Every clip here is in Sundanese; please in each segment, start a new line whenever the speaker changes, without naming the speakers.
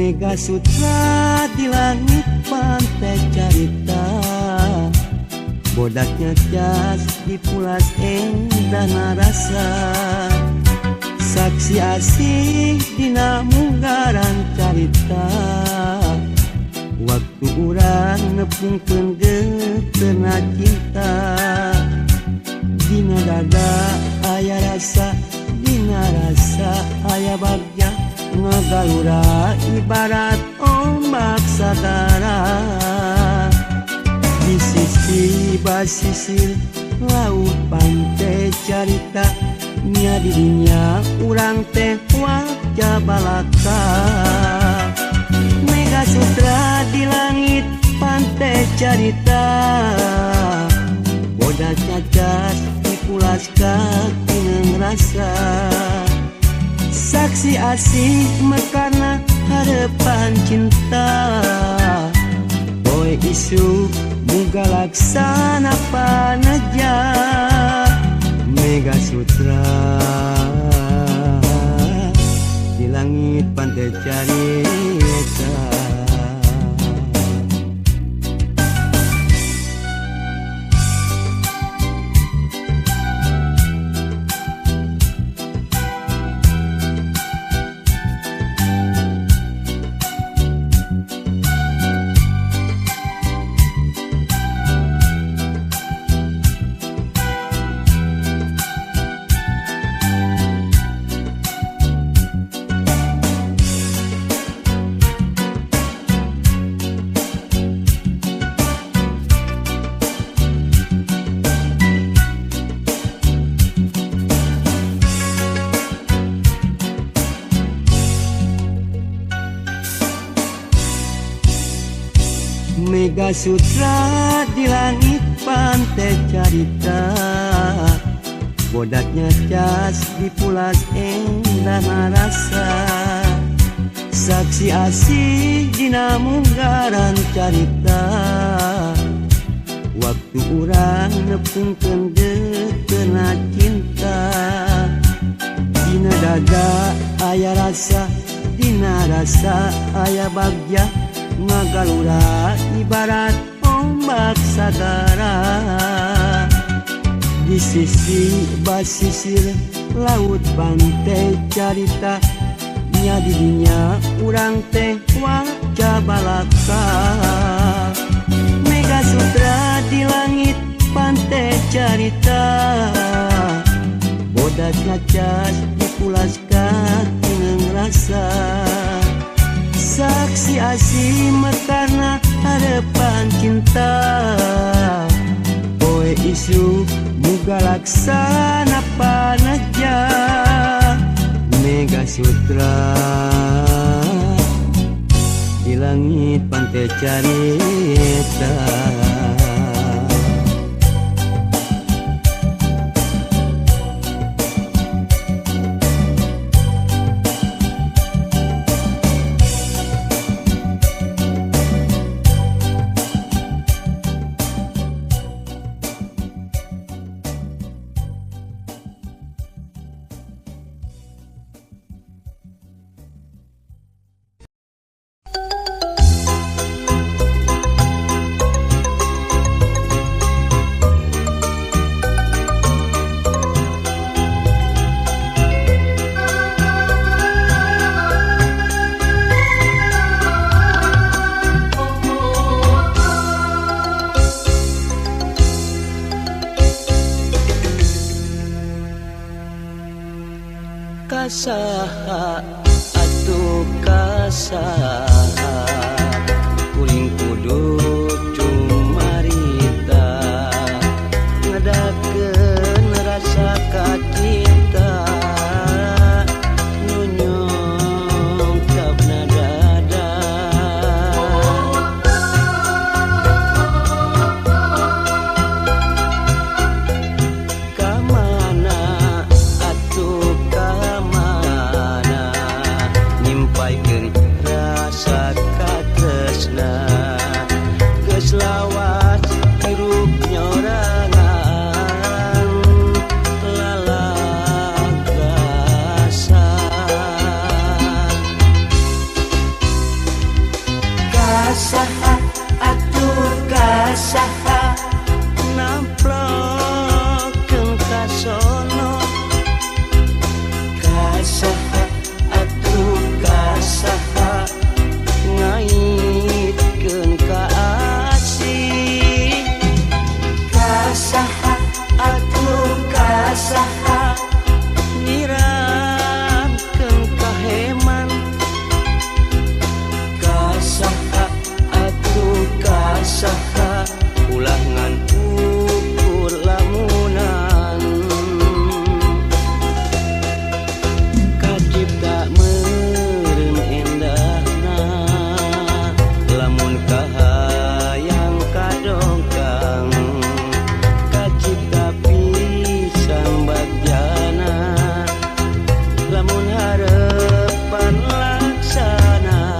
Mega Sutra di langit pantai carita, bodaknya cas dipulas endah narasa. Saksi asih dina munggaran carita, waktu urang nepungkeun geuteuhna cinta. Dina dada aya rasa, dina rasa aya bagja, ngagalura ibarat ombak sagara. Di sisi basisir laut pantai carita, nya di dinya urang teh wajah balaka. Mega Sutra di langit pantai carita, bodak cacas dipulas katineng rasa. Saksi asih mekarna harapan cinta, boy isu muga laksana paneja. Mega Sutra di langit pantai carita. Mega Sutra di langit pantai carita, bodaknya cas dipulas endah rasa. Saksi asih dina munggaran carita, waktu urang nepungkeun geuteuhna cinta. Dina dada aya rasa, dina rasa aya bagja, ngagalura ibarat ombak sagara. Di sisi basisir laut pantai carita, nya di dinya urang teh wajah balaka. Mega Sutra di langit pantai carita, bodak ngacas dipulas katineng rasa. Saksi asih mekarna harapan cinta, poe isu muga laksana paneja. Mega Sutra di langit pantai carita. Kasaha atuh kasaha kuring kudu cumarita, ngadakeun rasa kacinta nu nyungkapna dada. Kamana atuh kamana nyimpaikeun rasa. Kasaha atuh kasaha namplokeun kasono. Kasaha atuh kasaha ngaitkeun ka asih. Kasaha atuh kasaha nyiramkeun kaheman. Kasaha atuh kasaha ulah ngan ukur lamunan. Kacipta meureun endahna lamun kahayang kadongkang. Kacipta pisan bagjana lamun harepan laksana.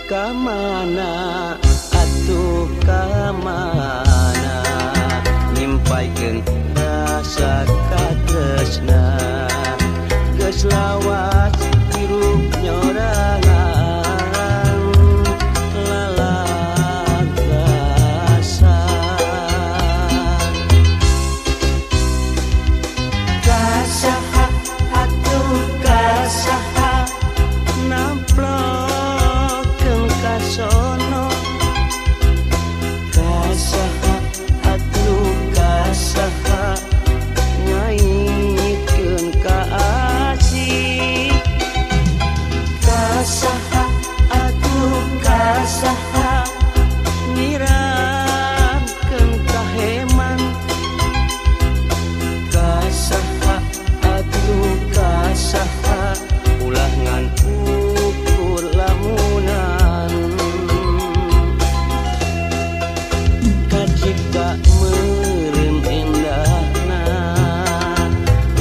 Kamana atuh kamana nyimpaikeun rasa katresna. Geus lawas hirup nyorangan lalagasan. Kasaha atuh kasaha namplokeun kasono. Kasaha atuh kasaha ngaitkeun ka asih. Kasaha atuh kasaha nyiramkeun kaheman. Kasaha atuh kasaha ulah ngan ukur lamunan. Kacipta meureun endahna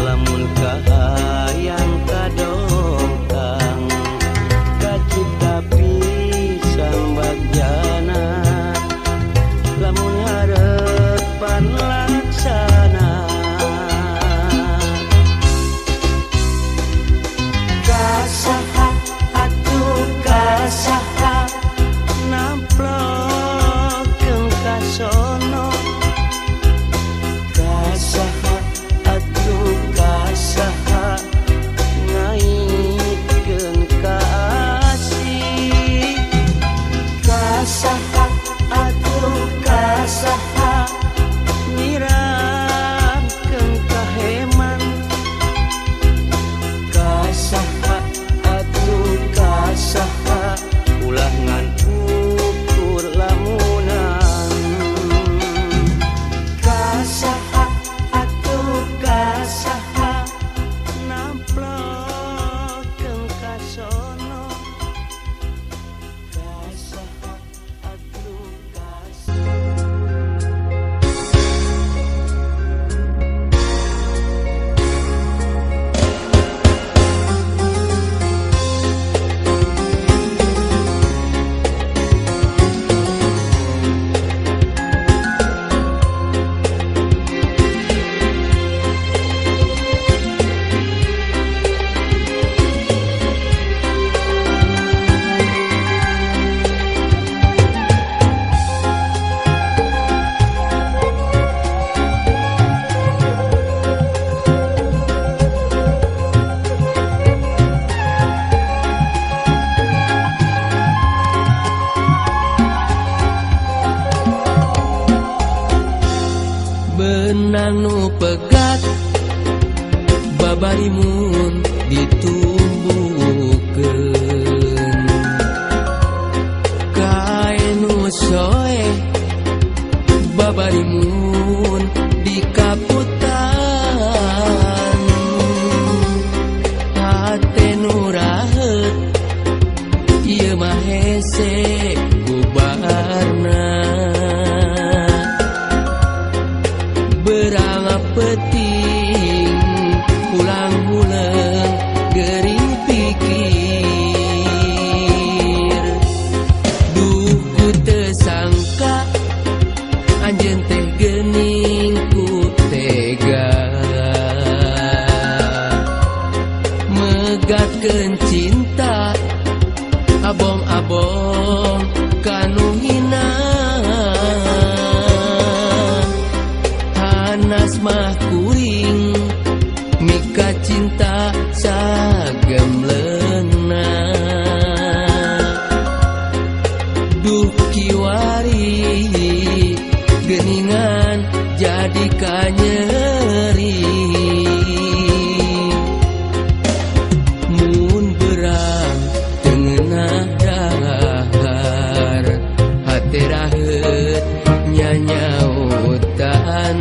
lamun kahayang kadongkang. Kacipta pisan bagjana lamun harepan laksana. Kasaha atuh kasaha namplokeun kasono. Kasaha atuh kasaha ngaitkeun ka asih. Kasaha atuh kasaha nyiramkeun kaheman. Kasaha atuh kasaha ulah ngan ukur lamunan. Kasaha atuh kasaha namplokeun kasono. Kasaha atuh kasaha.
Benang nu pegat babarimun ditumbuhkeun. Kain nu soeh babarimun dikaputan. Hate nu raheung Megatkeun cinta abong-abong kanu hina. Hanas mah kuring mika cinta sagemleungna. Duh kiwari geuningan jadi kanyeri. Mun berang teu ngeunah dahar hate raheut nyanyautan.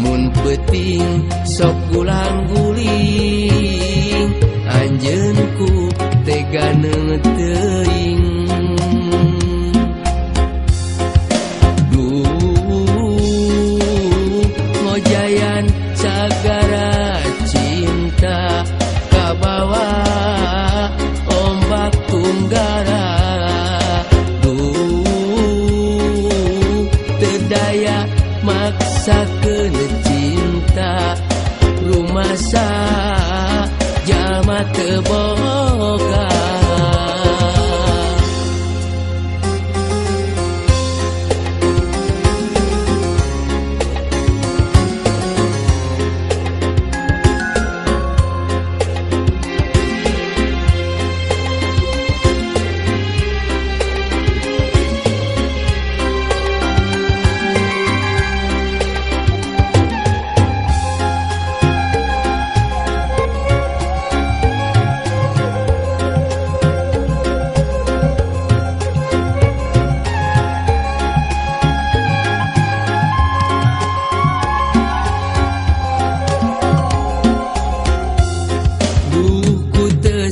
Mun peuting sok gulang-guling anjeun ku tega teuing. Duh ngojayan sagara cinta kabawa ombak tunggara. Duh teu daya maksakeun cinta rumasa jalma teu boga.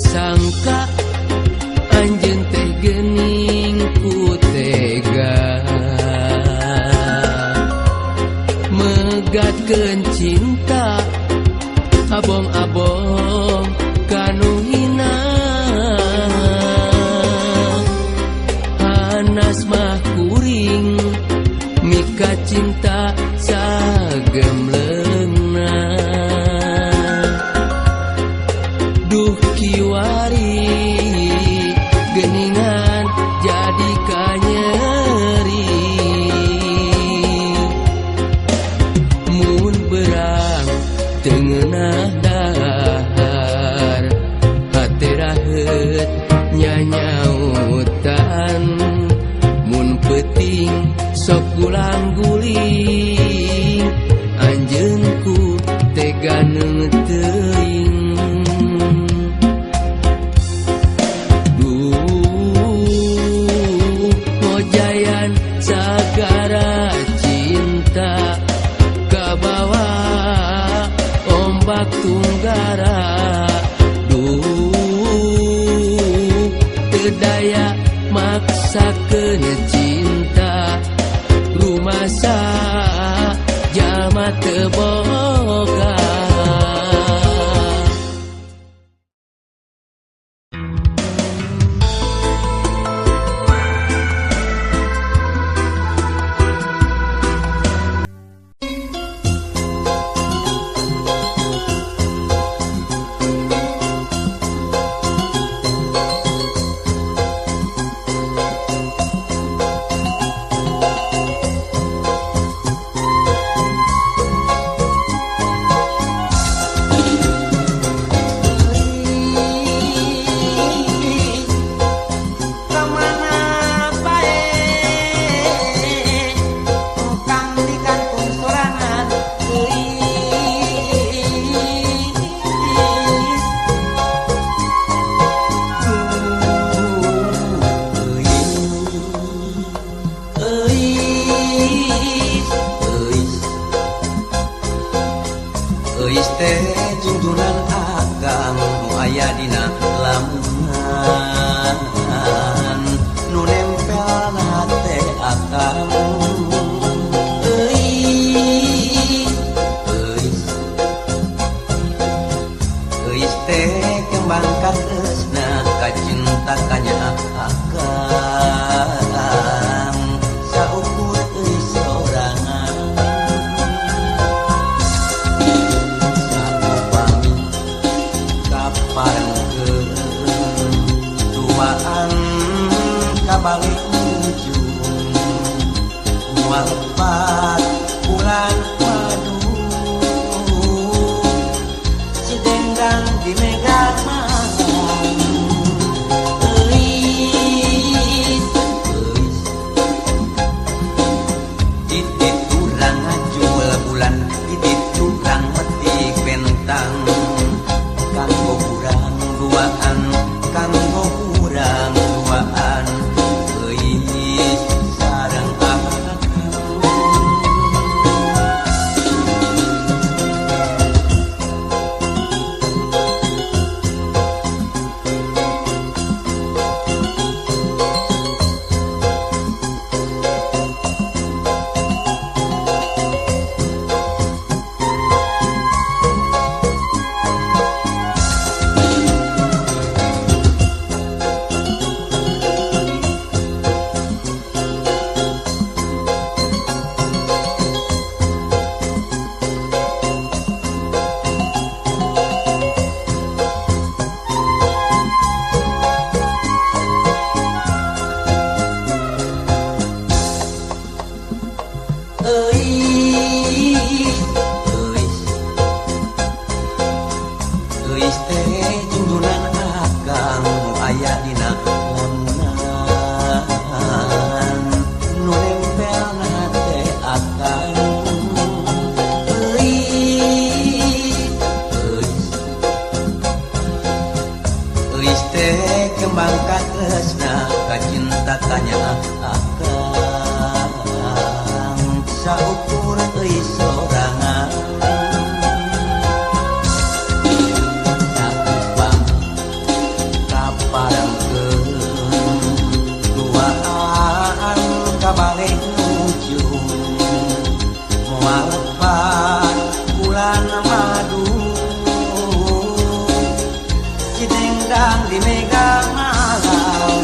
Sangka anjeun teh geuning ku tega megatkeun cinta abong-abong kanu hina. Hanas mah kuring mika cinta sagemleungna. Duh kiwari geuningan jadi kanyeri. Mun berang teu ngeunah dahar hate raheut nyanyautan. Mun peuting sok gulang-guling anjeun ku tega teuing. Duh ngojayan sagara cinta kabawa ombak tunggara. Duh teu daya maksakeun cinta rumasa jalma teu boga.
Euis teh junjunan akang nu aya dina lamunan nu nempelna teh akang. Euis euis euis teh kembang katresna kacinta kanya akang saukur euis sorangan. Parang Cidendang di Mega Malang. Euis, euis. Titit urang ngajul bulan, titit urang metik bentang. Kanggo urang duaan, kanggo urang duaan. Euis sareng akang. Euis, euis. Euis teh junjunan akang nu aya dina lamunan, nu nempelna teh akang. Euis, euis. Euis teh kembang katresna kacinta tanya akang. Saukur euis sorangan. Saupang kaparengkeun duaan kabaleh nujung, moal lepat bulan madu. Cidendang di Mega Malang.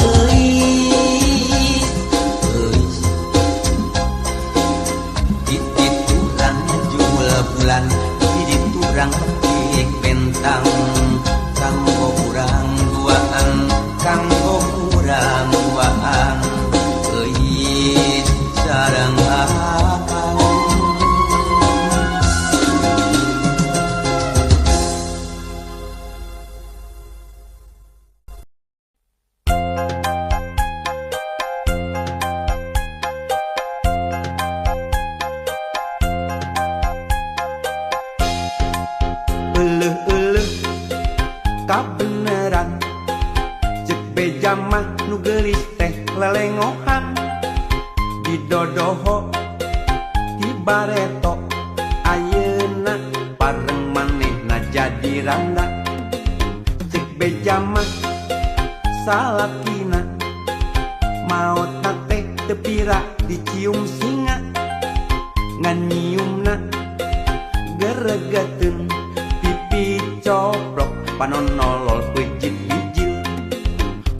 Euis, euis. Titit urang ngejul bulan, titit urang petik bentang. Kanggo urang duaan, kanggo urang duaan. Euis sareng akang.
Euleuh-euleuh kabeneran, ceuk beja mah nu geulis teh lelengohan. Didodoho ti bareto, ayeuna pareng manehna jadi randa. Ceuk beja mah salakina, maotna teh teu pira dicium singa. Ngan nyiumna geregeteun, pipi coplok panon nolol peucit bijil.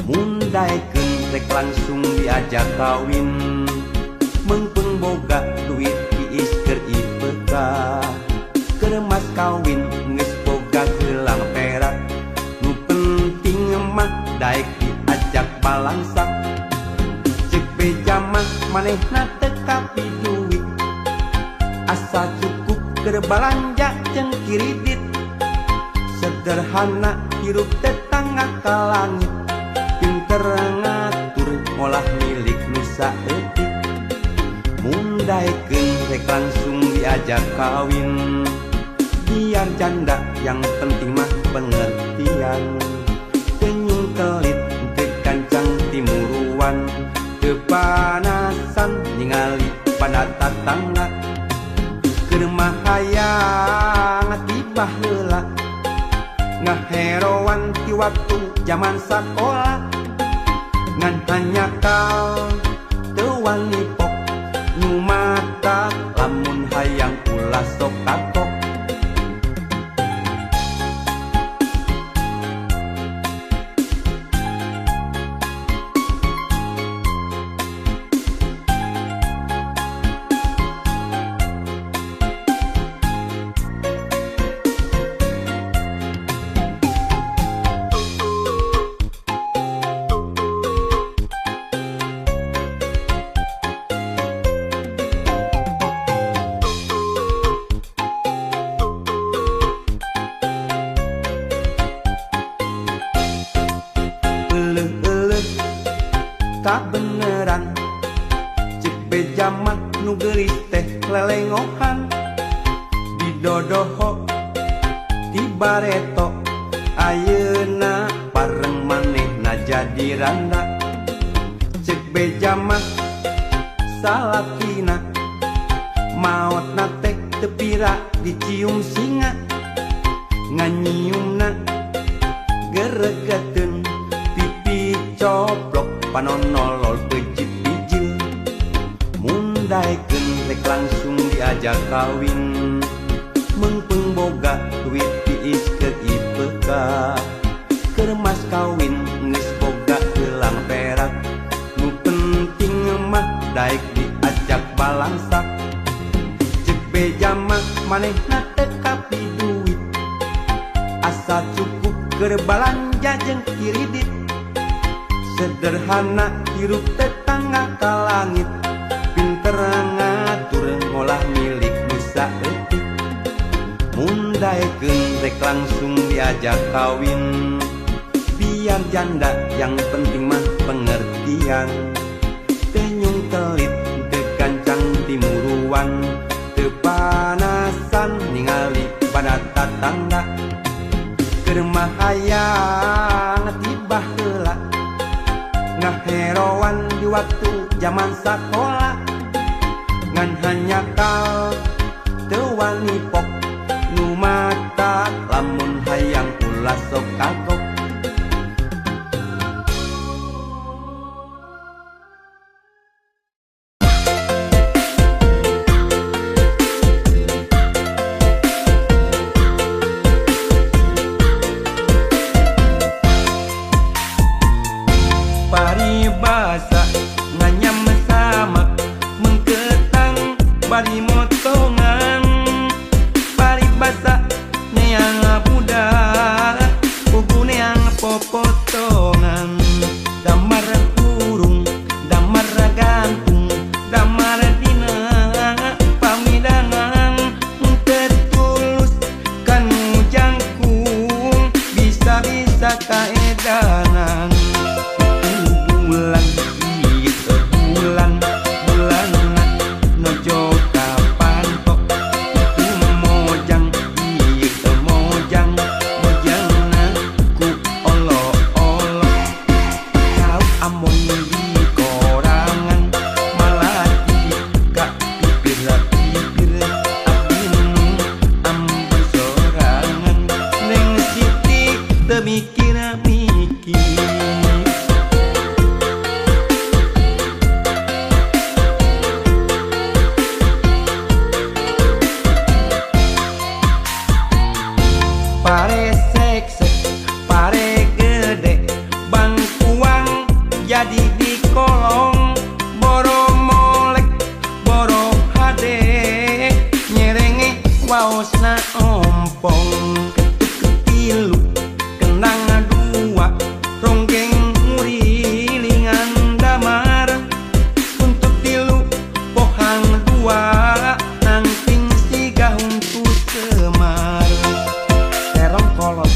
Mun daekeun rek langsung diajak kawin, meungpeung boga duit tiis keur IPK. Keur mas kawin geus boga gelang perak, nu penting mah daek diajak balangsak. Ceuk beja mah manehna teu kapi duit, asa cukup keur balanja jeung kiridit. Sederhana hirup tetangga ka langit, pinter ngatur molah milik nu saeutik. Mun daekeun rek langsung diajak kawin, biar janda yang penting mah pengertian. Teu nyungkelit teu gancang timuruan, teu panasan ningali pada tatangga. Keur mah hayang tiba heula, ngaheroan ti waktu jaman sakola. Ngan hanyakal teu wani pok, nu mata lamun hayang ulah sok kapok. Kabeneran cek beja mah nu geulis teh lelengohan didodoho ti bareto ayeuna pareng manehna jadi randa cek beja mah salakina maotna teh teu pira dicium singa nganyiumna geregeteun pipi coplok panon nolol pejit bijil mundaekeun rek langsung diajak kawin meungpeung boga duit tiis keur IPK keur mas kawin geus boga gelang perak nu penting mah daek diajak balangsak cek beja mah manehna teu kapi duit asa cukup keur balanja jeung kiridit sederhana hirup tetangga ka langit pinter ngatur ngolah milik nu saeutik mundaekeun rek langsung diajak kawin biar janda yang penting mah pengertian teu nyung telit teu gancang timuruan teu panasan ningali pada tatangga keur mah hayang tiba heula ngaheroan di waktu zaman sakola ngan hanyakal teu wani pok nu mata lamun hayang ulah sok kagok. Paribasa nganyam samak mengketang bari motongan paribasa neang budak pugu neang popotongan damar hurung damar gantung damar dina pamidangan tetulus kanu jangkung bisa-bisa kaedanan bulan ieu bulan bulanna nojo kapantok itu mojang ieu mojang mojangna ku olo-olo kau amon di korangan malati ka pipir-pipir abdi nu ambon sorangan neng Siti teu mikir-mikir. Pare seksek, pare gede, bangkuang jadi di kolong, boro molek, boro hade, nyerenge waosna ompong, ketuk ketilu, kendang dua, ronggeng ngurilingan damar, untuk tilu, pohang dua, nangting siga huntu semar. Terong kolot